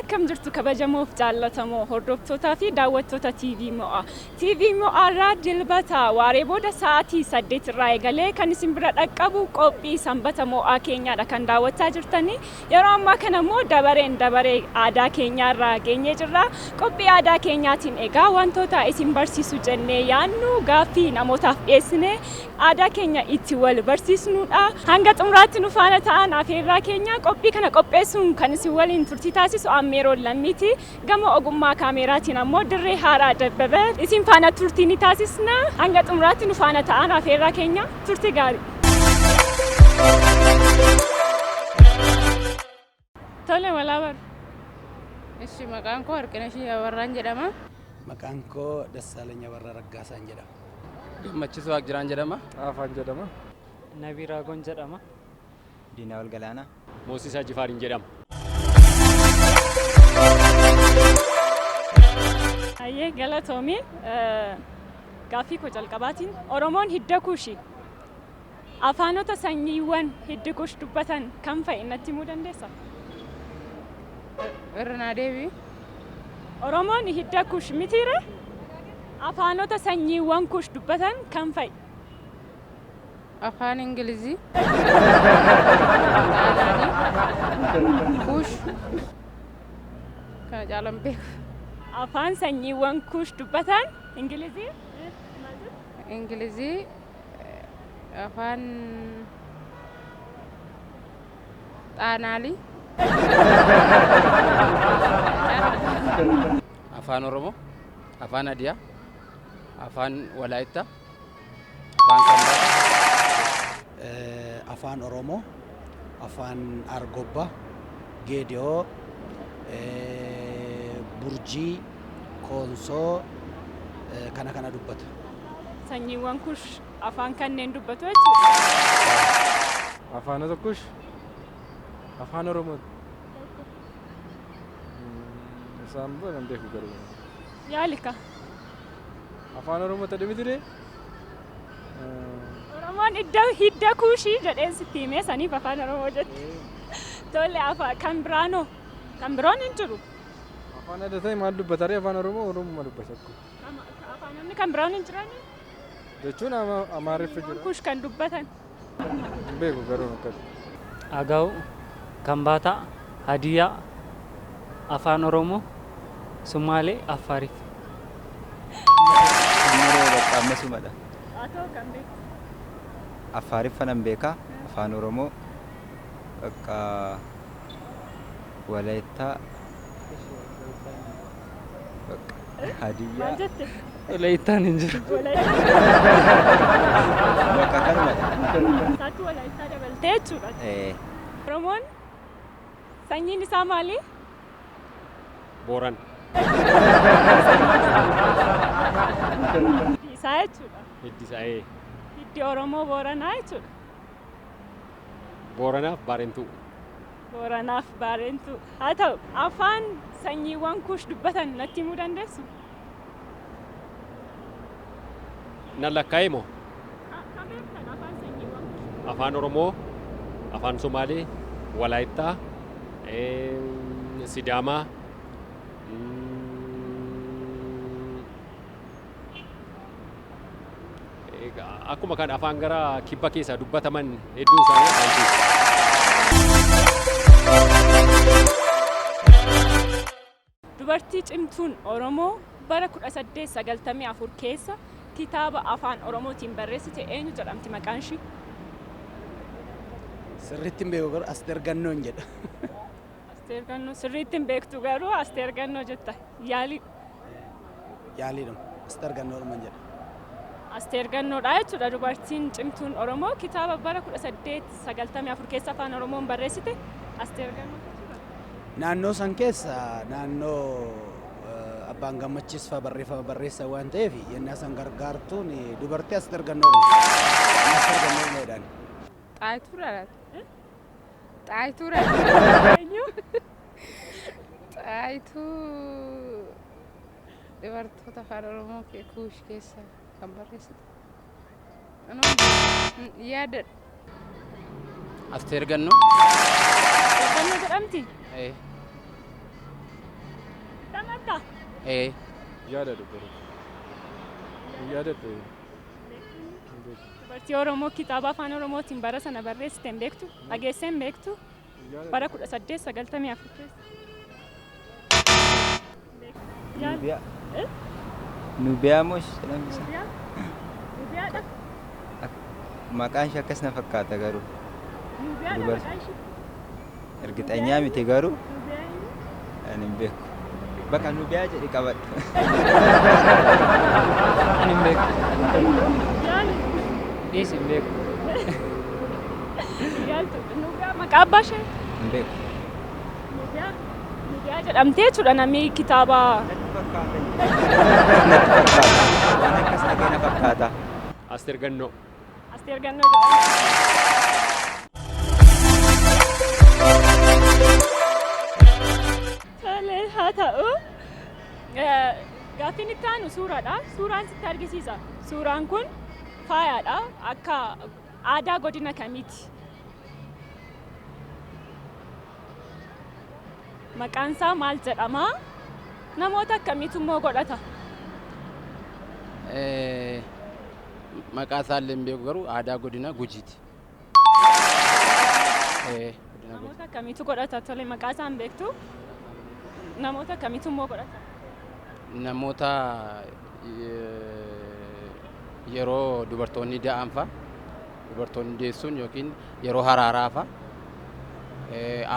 Akkam jirtu kabajamoof jaallatamoo hordoftootaa fi daawwattoota TV Mo'aa. TV Mo'aa irraa Dilbata waaree booda sa'aatii 8 irraa eegalee kan isin bira dhaqqabu qophii Sanbata Mo'aa keenyaadha kan daawwachaa jirtanii. Yeroo ammaa kana immoo dabareen dabaree aadaa keenyaa irraa geenyee jirra. Qophii aadaa keenyaatiin egaa wantoota isin barsiisu jennee yaadnu gaaffii namootaaf dhiyeessinee aadaa keenya itti wal barsiisnudha. Hanga xumuraatti nu faana ta'an afeerraa keenya. Qophii kana qopheessuun kan isin waliin turtii taasisu Ammeeroon Lammiiti. Gama ogummaa kaameeraatiin ammoo Dirree Haaraa Dabbaba. Isin faana turtii ni taasisna. Hanga xumuraatti nu faana ta'an afeerraa keenya. Turtii gaarii. Tole walaa baru. Ishi maqaan koo Warqinashii Abarraan jedhama. Maqaan koo Dassaalany Abarraa Raggaasaan jedhama. Gammachisuu Waaqjiraan jedhama. Xaafaan jedhama. Nabii Raagoon jedhama. Diinaa'ol Galaanaa. Moosisaa Jifaariin jedhama. Hayyee galatoomi. Gaaffii koo jalqabaatiin Oromoon hidda kuushi. Afaanota sanyiiwwan hiddi kuush dubbatan kam fa'i natti himuu dandeessa? Irra naa deebi'i. Oromoon hidda kuush mitiire? Afaanota sanyiiwwan kuush dubbatan kam fa'i? Afaan Ingilizii. Xaalaanii. Kuush. Kana caalaan beeku. Afaan sanyiiwwan kuush dubbatan Ingilizii. Maal jette? Ingilizii. Afaan Xaanaalii. Afaan Oromoo, Afaan Hadiyaa, Afaan Walaayittaa, Afaan Kambaataa. Afaan Oromoo, Afaan Argobba, Geediyoo, Burjii, Koonsoo kana kana dubbata. Sanyiiwwan Kush afaan kanneen dubbatu jechuudha. Afaanota Kush Afaan Oromoo. Isaan booda hin beeku garuu. Yaalika. Afaan Oromoo ta'e miti ree? Oromoon idda hidda kuushii jedheen sitti himee saniif afaan Oromoo jette. Tole afaan kan biraanoo kan biroon hin jiru. Afaan adda ta'e maal dubbata ree afaan Oromoo Oromuma dubbata akkuma. Afaanonni kan biroon hin jiranii? Jechuun Amaariffa jira. Kush kan dubbatan. Hin beeku garuu akkas. Agaw, Kambaataa, Hadiyyaa, Afaan Oromoo, Sumaalee, Affaariffa. Muree bakka ammasumadha. Atoo kan beektu. Affaariffa nan beeka. Afaan Oromoo bakka Walayittaa bakka Hadiyyaa. Maal jette? Walayittaan hin jiru. Bakka kanumadha. Isaatti Walayittaa dabaltee jechuudha. Ee. Oromoon sanyiin isaa maali? Booran. Hiddi isaa jechuudha. Hiddi isaa ee. Hiddi Oromoo Booranaa jechuudha. Booranaaf Baarentuu. Booranaaf Baarentuu. Haa ta'u afaan sanyiiwwan Kuush dubbatan natti himuu dandeessu? Nan lakkaa'ee moo? Kan beektan afaan sanyiiwwan Kuush. Afaan Oromoo, Afaan Somaalee, Walaayittaa, Sidaamaa, Akkuma kan afaan gara kibba keessaa dubbataman hedduun isaanii afaan Kuush. Dubartii cimtuun Oromoo bara 1894 keessa kitaaba Afaan Oromootiin barreessite eenyu jedhamti maqaan ishii? Sirriitti hin beeku garuu Asteer Gannoon jedha. Asteer Gannoo sirriitti hin beektu garuu Asteer Gannoo jetta. Yaalii. Yaaliidhuma. Asteer Gannoodhuman jedha. Asteer Gannoodha jechuudha dubartiin cimtuun Oromoo kitaaba bara 1894 keessa Afaan Oromoon barreessite Asteer Gannoo jechuudha. Naannoo san keessa naannoo Abbaan Gammachiis fa'aa barreeffama barreessan waan ta'eef yennaa san gargaartuun dubartii Asteer Gannoodhuma. Asteer Gannoodhuma jedhaan. Xaayituudha laata? Xaayituudha. Eenyu? Xaayituu dubartoota afaan Oromoo kuush keessa kan barreessite. Anoo yaadadha. Asteer Gannoo. Asteer Gannoo jedhamti? Ee. Beektaa? Ee. Yaadadhu garuu. Yaadadhu. Dubartii Oromoo kitaaba afaan Oromootiin bara sana barreessite hin beektu? Dhageessee hin beektu? Bara 1894 keessa. Nubiyaa. Nubiyaa moo jedhamti isa? Nubiyaadha. Maqaan ishee akkas na fakkaata garuu. Nubiyaadha Dubartii. maqaan ishee. Ergixanyaa miti garuu Nubiyaa eenyu? ani hin beeku. Bakka Nubiyaa jedhi qabadhu. Ani hin beeku. Yaali. Dhiisi hin beeku. Yaaltu. Nubiyaa maqaa abbaa ishee? Hin beeku. Nubiyaa. Nubiyaa jedhamtee jechuudha namni kitaaba. Natti fakkaata. Natti fakkaata. Waan akkas dhagee na fakkaata. Asteer Gannoo. Asteer Gannoo jedhamti. Tole haa ta'u. Gaaffiin itti aanu suuraadha. Suuraan sitti argisiisa. Suuraan kun faayaadha. Akka aadaa godina kamiiti? Maqaan isaa maal jedhama? Namoota akkamiitu immoo godhata? Maqaa isaallee hin beeku garuu aadaa godina Gujiiti. Godina Gujii. Namoota akkamiitu godhata? Tole maqaa isaa hin beektu? Namoota akkamiitu immoo godhata? Namoota yeroo dubartoonni da'an fa'a, dubartoonni deessuun yookiin yeroo haraaraa fa'a,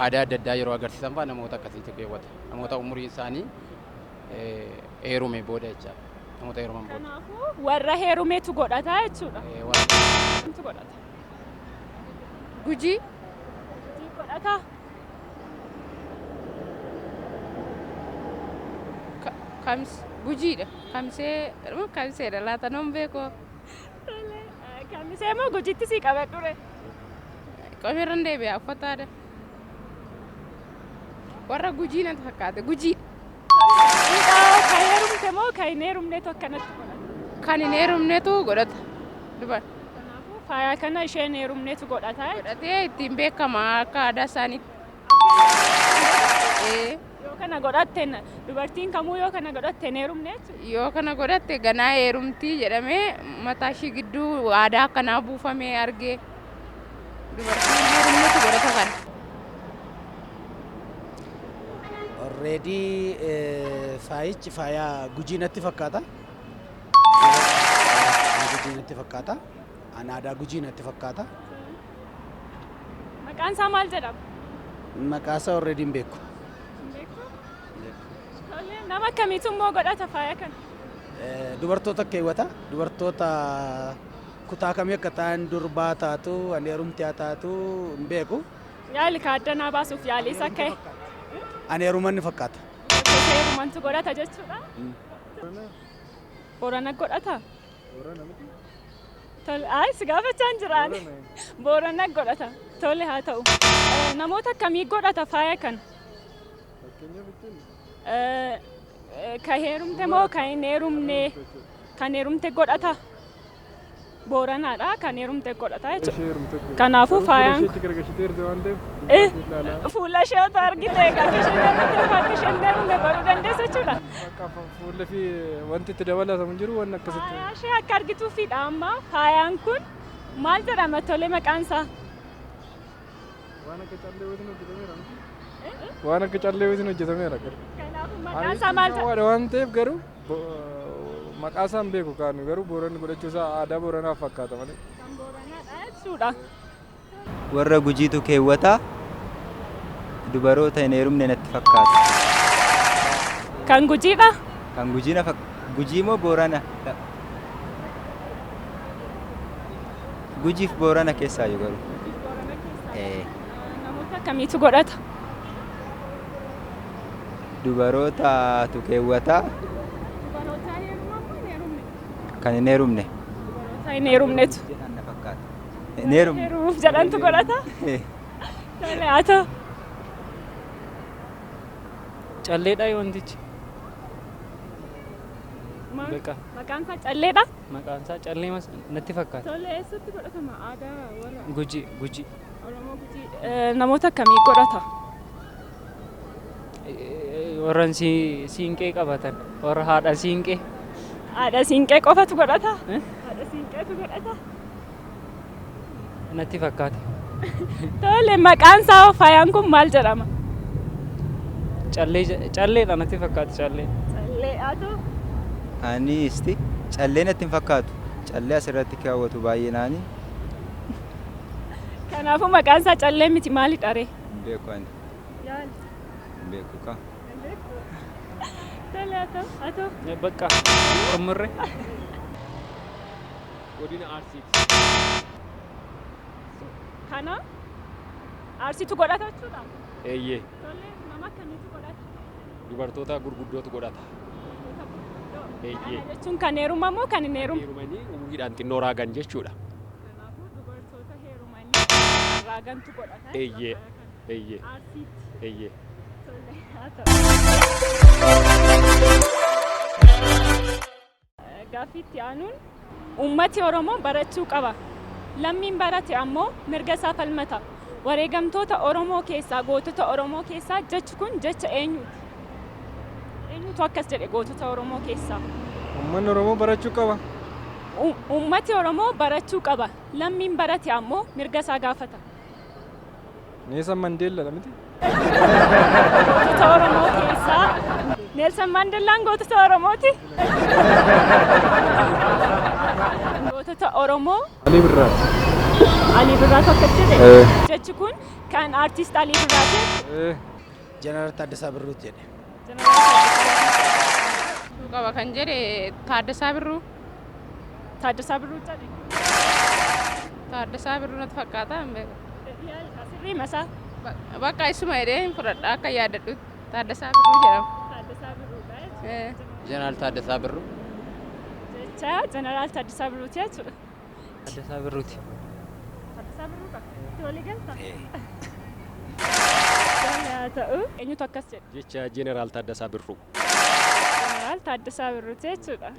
aadaa adda addaa yeroo agarsiisan fa'a namoota akkasiitu keewwata. Namoota umuriin isaanii heerume booda jechaadha. Namoota heeruman booda. Kanaafuu warra heerumetu godhata jechuudha. Warra Kamtu godhata? Gujii. Gujii godhata? Kams Gujiidha. Kamsee kamseedha laata nan beeku. Tole kamisee moo Gujiitti sii qabadhu re? Qomirran deebi'a uffata aadaa. Warra Gujii natti fakkaate Gujii. Gujiidha kan heerumte moo kan hin heerumnetu akkanatti godhata? Kan hin heerumnetu godhata. Dubar. Kanaafuu faaya kana isheen heerumnetu godhata jechuudha. Godhatee ittiin beekama akka aadaa isaaniitti. Yoo kana godhatte dubartiin kamuu yoo kana godhatte hin heerumne jechuudha. Yoo kana godhatte ganaa heerumtii jedhamee mataa ishii gidduu aadaa akkanaa buufamee argee dubartiin heerumnetu godhata kana. Already faayichi faaya Gujii natti fakkaata. Gujii natti fakkaata. An aadaa Gujii natti fakkaata. Maqaan isaa maal jedhama? Maqaa isaa already hin beeku. Hin beektu? Tole nama akkamiitu immoo godhata faaya kana? Dubartoota keewwata. Dubartoota kutaa kamii akka ta'an durbaa taatu, an heerumte haa taatu hin beeku. Yaali ka addanaa baasuuf yaalii isa ka'e. An heeruman ni fakkaata. Dubartoota heerumantu godhata jechuudha. Boorana godhata? Tole ay si gaafachaa hin jiraani. Boorana godhata. Tole haa ta'u. Namoota akkamii godhata faaya kana? Ka heerumte moo kan hin heerumne? Kan heerumte godhata? Booranaadha kan heerumte godhata jechuudha. Kanaafuu faayaan fuula ishee otoo argite akka isheen heerumte akka isheen heerumne baruu dandeessa jechuudha. Fuula fi wanti itti dabalatamu hin jiru waan akkasitti. Faayaa ishee akka argituufidha amma faayaan kun maal jedhama tole maqaan isaa? Waan akka callee wayitiin hojjetameera. Waan akka callee wayitiin hojjetameera. Kanaafuu maqaan isaa maal jedhama? Waan ta'eef garuu maqaa isaa hin beeku kaanu garuu Booranni godhachuu isaa aadaa Booranaaf fakkaata malee. Kan Booranaadha jechuudha. Warra Gujiitu keewwata. Dubaroota hin heerumne natti fakkaata. Kan Gujiidha? Kan Gujii na Gujii moo Boorana? Gujiif Boorana keessaa yoo garuu. Namoota akkamiitu godhata? Dubarootatu keewwata. Dubaroota heeruman moo hin heerumne? Kan hin heerumne. Dubaroota hin heerumnetu. Jedhan na fakkaata. Hin heerumne. Heerumuuf jedhantu godhata? Tole haa ta'u. Calleedha wantichi. Beekaa. Maqaan isaa calleedha? Maqaan isaa callee natti fakkaata. Tole eessatti godhatama aadaa warra Gujii Gujii. Oromoo Gujii. Namoota akkamii godhata? Warra siinqee qabatan. Warra haadha siinqee. Haadha siinqee qofatu godhata? Haadha siinqeetu godhata? Natti fakkaata. Tole, maqaan isaa hoo faayaan kun maal jedhama? Callee calleedha natti fakkaata callee. Callee haa. Ani isti callee natti hin fakkaatu. Callee asirratti kaawwatu baay'inaani. Kanaafuu maqaan isaa callee miti, maalidha ree? Hin beeku ani. Hin beeku kaa. Tole, haa ta'u haa ta'u. Bakka xumurre. Godina Arsiiti. Kana Arsiitu godhata jechuudha. Eeyyee. Tole, nama akkamiitu godhata? Dubartoota gurguddootu godhata. Eeyyee. Kana jechuun kan heeruma moo kan hin heerumne? Heerumanii umuriidhaan xinnoo raagan jechuudha. Kanaafuu dubartoota heerumanii raagantu godhata. Eeyyee. Eeyyee. Arsiitti. Eeyyee. Tole, haa ta'u. Gaaffii itti aanuun, uummati Oromoo barachuu qaba. Lammiin barate ammoo mirga isaa falmata. Wareegamtoota Oromoo keessaa, gootota Oromoo keessaa, jechi kun jecha eenyuti? Eenyutu akkas jedhe gootota Oromoo keessaa? Uummanni Oromoo barachuu qaba. Uummati Oromoo barachuu qaba. Lammiin barate ammoo mirga isaa gaafata. Neelsan Mandeella miti? Gootota Oromoo keessaa Neelsan Maandellaan gootota Oromooti. Gootota Oromoo. Alii Birraati. Alii Birraatu akkas jedhe. Eh. Jechi kun kan artist Alii Birraati. Jeneraal Taaddasaa Birruuti jedhe. Qaba kan jedhe Taaddasaa Birruu. Taaddasaa Birruu jedhe. Taaddasaa Birruu natti fakkaata, hin beeku. Sirrii masaa. Bakka isuma jedhee hin fudhadha akka yaadadhutti. Taaddasaa Birruu jedhama. Taaddasaa Birruudha jechuudha. Eh. Jeneraal Taaddasaa Birruu. Jecha Jeneraal Taaddasaa Birruuti jechuudha. Taaddasaa Birruuti. Taaddasaa Birruudha. Itti walii galta? Haa ta'u. Eenyutu akkas jedhe? Jecha Jeneraal Taaddasaa Birruu. Jeneraal Taaddasaa Birruuti jechuudha.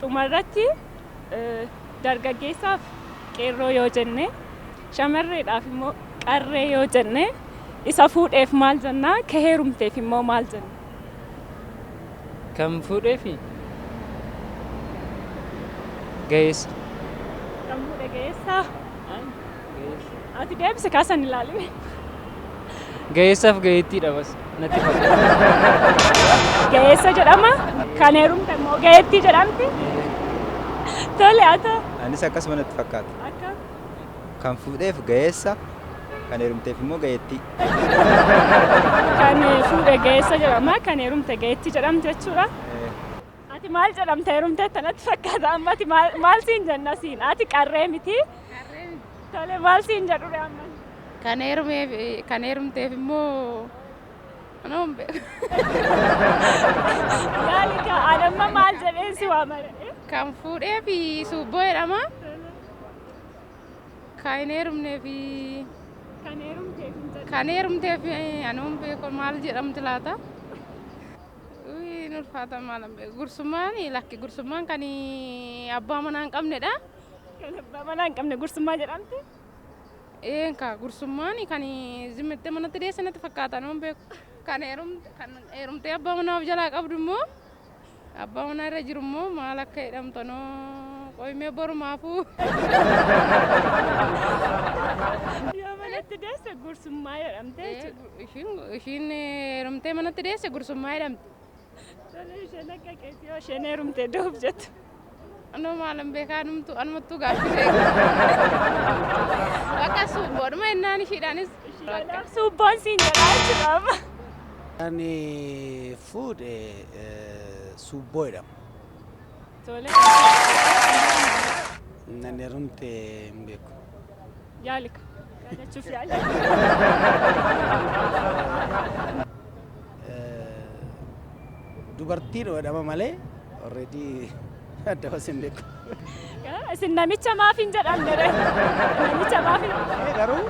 Dhumarratti dargaggeessaaf qeerroo yoo jenne, shamarreedhaaf immoo qarree yoo jenne, isa fuudheef maal jennaa, ka heerumteef immoo maal jenna? Kan fuudhee fi ga'eessa. Kan fuudhe ga'eessaa? Ati deebise kaasan ilaalime. Ga'eessaaf ga'eettiidha bas natti fakkaata. Ga'eessa jedhama. Kan heerumte immoo ga'eettii jedhamti. Tole, haa ta'u. Anis akkasuma natti fakkaata. Akka Kan fuudheef ga'eessa, kan heerumteef immoo ga'eettii. Kan fuudhe ga'eessa jedhama, kan heerumte ga'eettii jedhamti jechuudha. Ati maal jedhamta? Heerumteetta natti fakkaata amma. Ati maal siin jenna siin? Ati qarree miti. Tole, maal siin jedhure amma? Kan heerumeef, kan heerumteef immoo anoo hin beeku. Yaali kaa, ani amma maal jedheen si waama? Kan fuudheef suubboo jedhama. Kan hin heerumneef Kan heerumteef hin jedhu. Kan heerumteef anoo hin beeku, maal jedhamti laata? Uy, ni ulfaata, maal hin beeku. Gursummaan, lakki, gursummaan kan abbaa manaa hin qabnedha. Kan abbaa manaa hin qabne gursummaa jedhamti. Eenka gursummaan kan zimmittee manatti deesse natti fakkaata, anoo hin beeku. Kan heerumte, kan heerumtee abbaa manaa of jalaa qabdu immoo, abbaa manaa irra jiru immoo maal akka jedhamtu anoo qoymee borumaafuu. Yoo manatti deesse gursummaa jedhamte jechuudha. Ishiin heerumtee manatti deesse gursummaa jedhamti. Tole, isheen akka keetii yoo isheen heerumtee duuf jettu. Anoo maalan beekaa, anumtu anumattuu gaaffii ta'e. Bakka suubboodhuma jennaan ishiidhaanis. Kanaaf suubboon siin jedhaa jechuudha amma. Kan fuudhe suubboo jedhama. Tole. Nan heerumte hin beeku. Yaalika. Yaadachuuf yaali. Dubartii jedhama malee already adda baasee hin beeku. Isin namicha maaf hin jedhamne ree? Namicha maaf hin Garuu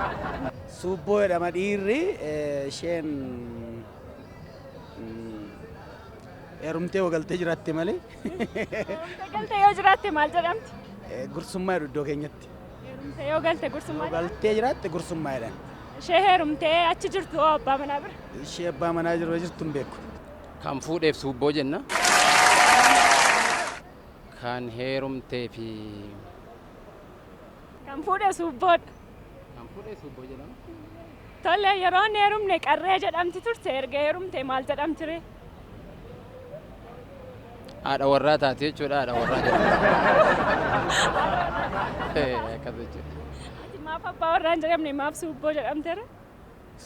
suubboo jedhama dhiirri, isheen heerumtee wagaltee jiraatte malee. Heerumtee galtee yoo jiraatte maal jedhamti? Gursummaa jedhu iddoo keenyatti. Heerumtee yoo galte gursummaa jedhamti? Galtee jiraatte gursummaa jedhan. Ishee heerumtee achi jirtu hoo abbaa manaa bira? Ishee abbaa manaa jiru jirtu hin beeku. Kan fuudheef suubboo jenna. Kan heerumtee fi Kan fuudhe suubboodha. Kan fuudhee suubboo jedhama. Tole yeroo hin heerumne qarree jedhamti turte erga heerumte maal jedhamti ree? Haadha warraa taate jechuudha haadha warraa jedhama. Akkas jechuudha. Ati maaf abbaa warraa hin jedhamne maaf suubboo jedhamte ree?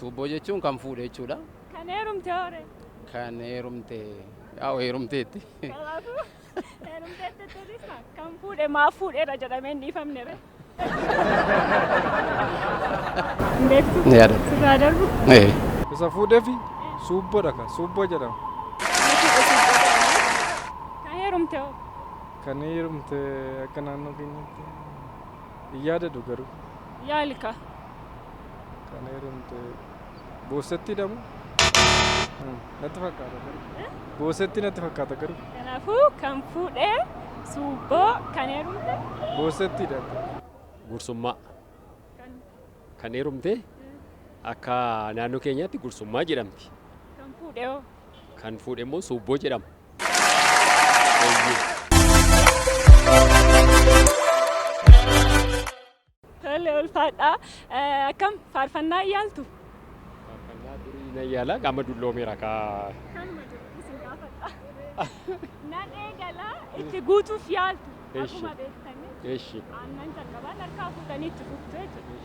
Suubboo jechuun kan fuudhe jechuudha. Kan heerumte hoo ree? Kan heerumte yaa heerumteetti. Kanaafuu heerumteetti itti kan fuudhe maaf fuudheera jedhamee hin dhiifamne ree? Hin beektu? Ni yaadadha. Sirraa darbu? Isa fuudheefi suubboodha kan suubboo jedhama. Kan heerumte hoo? Kan heerumte akka naannoo keenyatti hin yaadadu garuu Yaalika. kan heerumte boosetti hidhamu. Natti fakkaata garuu. Boosetti natti fakkaata garuu. Kanaafuu kan fuudhee suubboo kan heerumte Boosetti hidhamte. Gursummaa. Kan heerumte akka naannoo keenyaatti gursummaa jedhamti. Kan fuudhe hoo? Kan fuudhe immoo suubboo jedhama. Tole ulfaadhaa. Akkam faarfannaa yaaltu? Faarfannaa durii nan yaala qaama dulloomeera kaa. Kanuma jiru isin gaafadha. Nan eegalaa itti guutuuf yaaltu. Akkuma beektanii. Eshi. Aannan jalqabaan harkaa fuutanii itti fuftu jechuudha.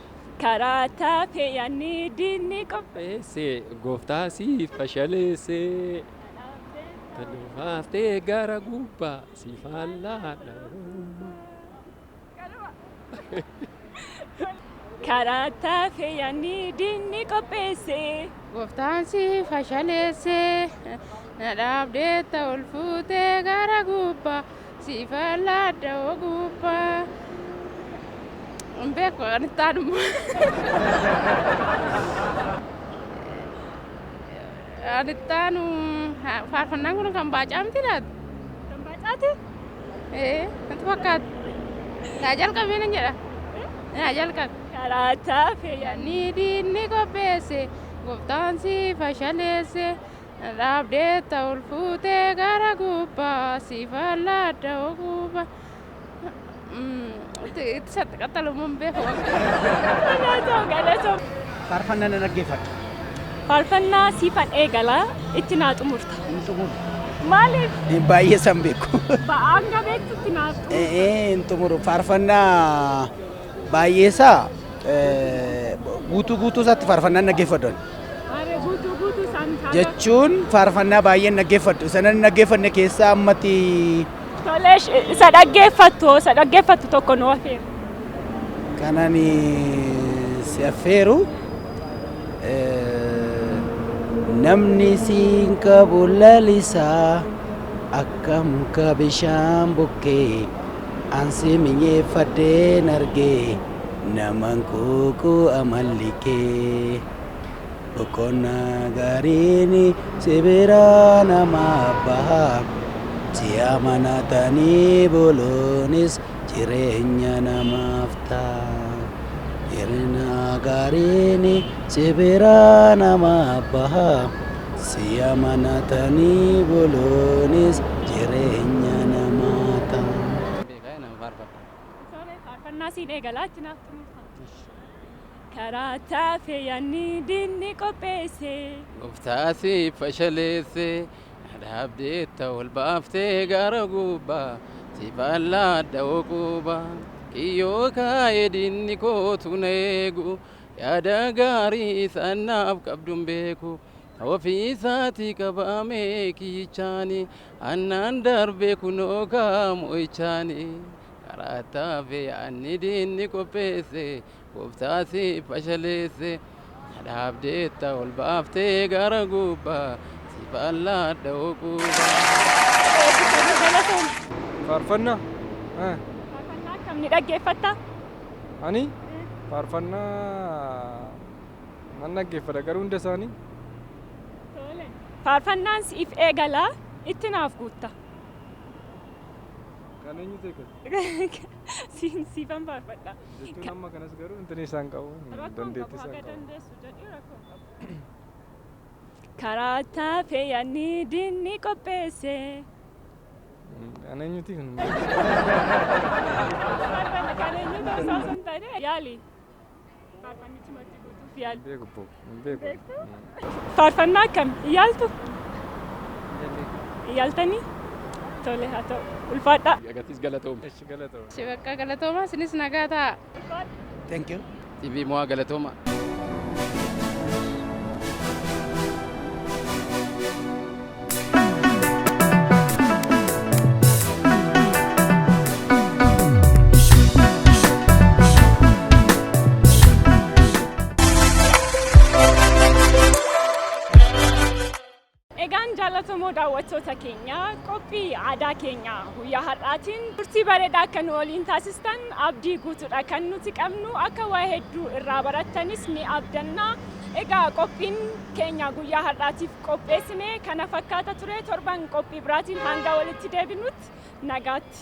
Karaa taafee yaadni diinni qopheesse gooftaa siif fashaleesse. Tanufaaftee gara gubbaa siif allaadha. Karaa taafee yaadni diinni qopheesse. Gooftaan si fashaleesse na dhaabdeetta ol fuutee gara gubbaa si fallaadda gubbaa. Hin beeku kan itti aanumu. Kan itti aanu faarfannaan kun kan baacaa miti laata? Kan baacaati? Ee natti fakkaata. Naa jalqabee nan jedha. Naa jalqabe. Karaa taafee yaadni diinni qopheesse gooftaan si fashaleesse na dhaabdeetta ol fuutee gara gubbaa si fallaadda gubbaa. Itti satti qaxxalummaa hin beeku. Galatoo galatoo. Faarfannaa nan dhaggeeffadha. Faarfannaa siifan eegalaa itti naa xumurta. Hin xumuru. Maaliif? Baay'ee san beeku. Ba'aan gabeettutti naa xumurta. Hin xumuru. Faarfannaa baay'ee isaa guutuu guutuu isaatti faarfannaan dhaggeeffadhu. Maarree guutuu guutuu isaan taana. Jechuun faarfannaa baay'een dhaggeeffadhu. Isa nan dhaggeeffanne keessaa ammatti Tolee isa dhaggeeffattu isa dhaggeeffattu tokko nu afeera. kanan si affeeru namni siin qabu lalisaa akka muka bishaan bukkee ansi minyeeffadheen argee naman kuukuu amalli kee boqonnaa gaariin si biraa nama baha si amanatanii buluunis jireenya namaaf ta'a. Jireenya gaariin si biraa nama baha si amanatanii buluunis jireenya namaa ta'a. Beekaa nama faarfadha. Tole faarfannaa siin eegalaa itti naaf xumurta. Karaa taafee yaadni diinni qopheesse. Gooftaa siif fashaleesse na dhaabdeetta ol baaftee gara gubbaa siif allaadha quba. Kiyyoo kaayee diinni kootu na eegu yaada gaarii isaan naaf qabduun beeku. Ofii isaatii qabamee kiyyichaani annaan darbee kunoo kaamo'ichaani. Karaa taafee yaadni diinni qopheesse gooftaa siif fashaleesse na dhaabdeetta ol baaftee gara gubbaa siif allaadha quba. Faarfannaa. Faarfannaa akkam ni dhaggeeffattaa? Ani faarfannaa nan dhaggeeffadha garuu hunda isaanii. Tole. Faarfannaan siif eegalaa itti naaf guutta. Kan eenyu ta'e kan? Siin siifan faarfadha. Jechuun amma kanas garuu intini isaan qabu. Rakkoon qabu Dandeettii isaan haga qabu. dandeessu jedhee rakkoon qabu. Karaa taafee yaadni diinni qopheesse. Kan eenyuti kun? Faarfanna kan eenyu ta'uu isaa osoo hin taane yaali. Faarfannichi matti guutuuf yaali. Beeku boo. Hin beeku. Faarfannaa akkam? Yaaltu? Yaaltanii? Tole haa ta'u. Ulfaadhaa. Agarsiis galatooma. Eshi galatooma. Ishi bakka galatooma isinis nagaa ta'a. Thank you. TV Mo'aa galatooma. Egaan jaallatamoo daawwattoota keenya, qophii aadaa keenya guyyaa har'aatiin turtii bareedaa akka nu waliin taasistan abdii guutuudha kan nuti qabnu. Akka waa hedduu irraa barattanis ni abdanna. Egaa qophiin keenya guyyaa har'aatiif qopheessine kana fakkaata ture. Torban qophii biraatiin hanga walitti deebinutti nagaatti.